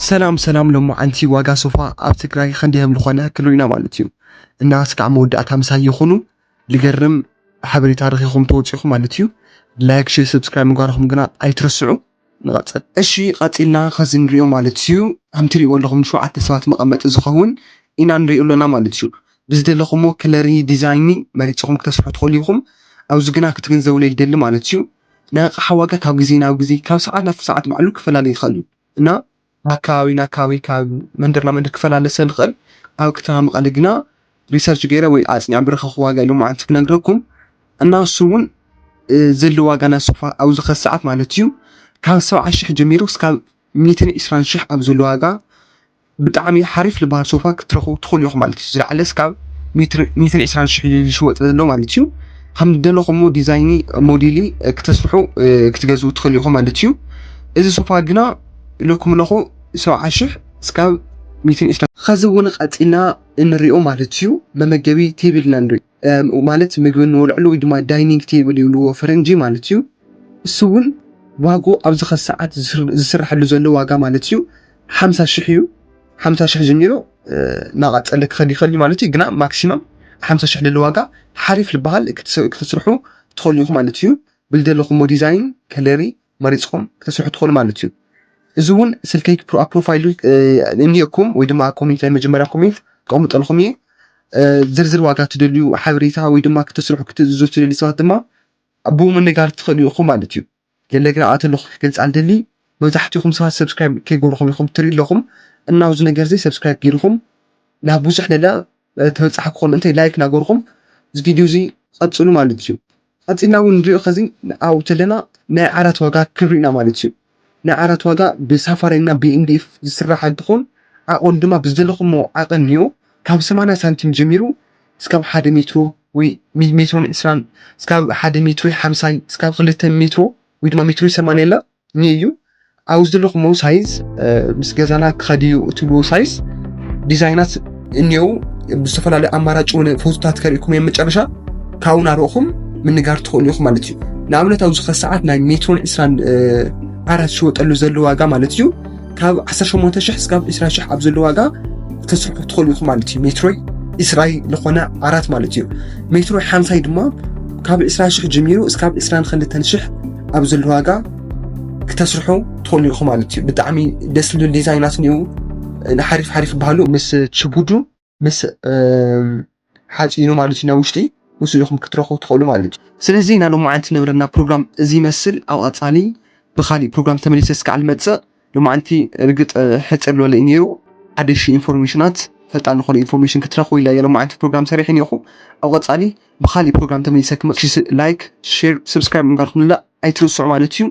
ሰላም ሰላም፣ ሎማዓንቲ ዋጋ ሶፋ ኣብ ትግራይ ክንደይ ከም ዝኾነ ክንሪእና ማለት እዩ። እና እስካዕ መወዳእታ ምሳይ ይኹኑ። ልገርም ሓበሬታ ረኺኹም ተወፂኹም ማለት እዩ። ላይክ፣ ሼር፣ ሰብስክራይብ ምግባርኹም ግና ኣይትረስዑ። ንቐፅል። እሺ፣ ቀፂልና ከዚ ንሪኦ ማለት እዩ። ከም ትሪእዎ ኣለኹም ሸውዓተ ሰባት መቐመጢ ዝኸውን ኢና ንሪኦ ኣለና ማለት እዩ። ብዝደለኹሞ ከለሪ ዲዛይኒ መሪፅኹም ክተስርሑ ትኽእሉ ኢኹም። ኣብዚ ግና ክትግንዘብሉ ይደሊ ማለት እዩ። ናይ ኣቕሓ ዋጋ ካብ ግዜ ናብ ግዜ ካብ ሰዓት ናብ ሰዓት ባዕሉ ክፈላለ ይኽእል እዩ። እና ካብ ከባቢ ናብ ከባቢ ካብ መንደር ናብ መንደር ክፈላለ ስለ ዝኽእል ኣብ ከተማ መቐለ ግና ሪሰርች ገይረ ወይ ኣፅኒዐ ብረኸኹ ዋጋ ኢሉ መዓልቲ ክነግረኩም። እና እሱ እውን ዘሎ ዋጋ ናይ ሶፋ ኣብዚ ኸዚ ሰዓት ማለት እዩ ካብ ሰብዓ ሽሕ ጀሚሩ እስካብ ሚእትን ዕስራን ሽሕ ኣብ ዘሎ ዋጋ ብጣዕሚ ሓሪፍ ዝበሃል ሶፋ ክትረኽቡ ትኽእሉ ኢኹም ማለት እዩ። ዝለዓለ እስካብ ሚእትን ዕስራን ሽሕ ዝሽወጥ ዘሎ ማለት እዩ። ከም ዝደለኹሞ ዲዛይኒ ሞዴሊ ክተስርሑ ክትገዝኡ ትኽእሉ ኢኹም ማለት እዩ። እዚ ሶፋ ግና ኢለኩም ኣለኹ ሰብዓ ሽሕ እስካብ ሚእትን ዕስራን። ኸዚ እውን ቀፂልና እንሪኦ ማለት እዩ መመገቢ ቴብል ኢና ንርኢ። ማለት ምግቢ እንበልዐሉ ወይ ድማ ዳይኒንግ ቴብል ይብልዎ ፈረንጂ ማለት እዩ። እሱ እውን ዋግኡ ኣብዚ ኸዚ ሰዓት ዝስረሐሉ ዘሎ ዋጋ ማለት እዩ ሓምሳ ሽሕ እዩ። ሓምሳ ሽሕ ጀሚሩ እናቐፀለ ክኸድ ይኽእል ማለት እዩ። ግና ማክሲመም ሓምሳ ሽሕ ልለ ዋጋ ሓሪፍ ዝበሃል ክትስርሑ ትኽእሉ ኢኹም ማለት እዩ። ብልደለኹሞ ዲዛይን ከለሪ መሪፅኹም ክተስርሑ ትኽእሉ ማለት እዩ። እዚ እውን ስልከይ ኣብ ፕሮፋይሉ እኒኦኩም ወይ ድማ ኮሜንት ናይ መጀመርያ ኮሜንት ከቕምጠልኩም እየ። ዝርዝር ዋጋ ትደልዩ ሓበሬታ ወይ ድማ ክተስርሑ ክትእዝዙ ትደልዩ ሰባት ድማ ኣብኡ ምንጋር ትኽእሉ ኢኹም ማለት እዩ። ገለ ግና ኣተለኹ ክገልፅ ኣልደሊ መብዛሕትኹም ሰባት ሰብስክራይብ ከይገብርኹም ኢኹም ትርኢ ኣለኹም። እና ኣብዚ ነገር እዚ ሰብስክራይብ ገይርኹም ናብ ብዙሕ ለለ ተበፃሕ ክኾኑ እንታይ ላይክ ናገርኹም እዚ ቪድዮ እዚ ቀፅሉ ማለት እዩ። ቀፂልና እውን ንሪኦ ከዚ ኣብኡ ተለና ናይ ዓራት ዋጋ ክሪእና ማለት እዩ። ናይ ዓራት ዋጋ ብሳፋሪ እና ብኤምዲኤፍ ዝስራሕ እንትኾን ዓቐኑ ድማ ብዝደለኹሞ ዓቐን እዩ ካብ ሰማንያ ሳንቲም ጀሚሩ እስካብ ሓደ ሜትሮ ወይ ሜትሮን ዕስራን እስካብ ሓደ ሜትሮ ሓምሳይ እስካብ ክልተ ሜትሮ ወይ ድማ ሜትሮ ሰማንያ ላ እኒኦ እዩ። ኣብዚ ዘለኹሞ ሳይዝ ምስ ገዛና ክኸድ እዩ እትብልዎ ሳይዝ ዲዛይናት እኒኦ ብዝተፈላለዩ ኣማራጭ እውን ፎቶታት ከርእኩም እዮም መጨረሻ ካብኡ ናርኦኹም ምንጋር ትኽእሉ ኢኹም ማለት እዩ። ንኣብነት ኣብዚ ከሰዓት ናይ ሜትሮን ዕስራን ዓራት ዝሽወጠሉ ዘሎ ዋጋ ማለት እዩ ካብ ዓሰርተ ሸሞንተ ሽሕ እስካብ ዕስራ ሽሕ ኣብ ዘሎ ዋጋ ክተስርሑ ትኽእሉ ኢኹም ማለት እዩ። ሜትሮይ ዕስራይ ዝኾነ ዓራት ማለት እዩ። ሜትሮይ ሓምሳይ ድማ ካብ ዕስራ ሽሕ ጀሚሩ እስካብ ዕስራን ክልተን ሽሕ ኣብ ዘሎ ዋጋ ክተስርሑ ትኽእሉ ኢኹም ማለት እዩ። ብጣዕሚ ደስ ዝብል ዲዛይናት እኒኡ ሓሪፍ ሓሪፍ በሃሉ ምስ ችቡዱ ምስ ሓፂኑ ማለት እዩ ናብ ውሽጢ ምስ ኢኹም ክትረኽቡ ትኽእሉ ማለት እዩ። ስለዚ ናይ ሎማዓንቲ ነበረና ፕሮግራም እዚ ይመስል። ኣብ ቀፃሊ ብካሊእ ፕሮግራም ተመሊሰ እስካዕ ልመፅእ ሎማዓንቲ ርግጥ ሕፅር ዝበለ እዩ ነይሩ። ሓደሽቲ ኢንፎርሜሽናት ፈጣን ዝኾነ ኢንፎርሜሽን ክትረኽቡ ኢለ እየ ሎማዓንቲ ፕሮግራም ሰሪሐ ነይኹ። ኣብ ቀፃሊ ብካሊእ ፕሮግራም ተመሊሰ ክመፅእ ላይክ፣ ሼር፣ ሰብስክራይብ ምግባርኩም ላ ኣይትርስዑ ማለት እዩ።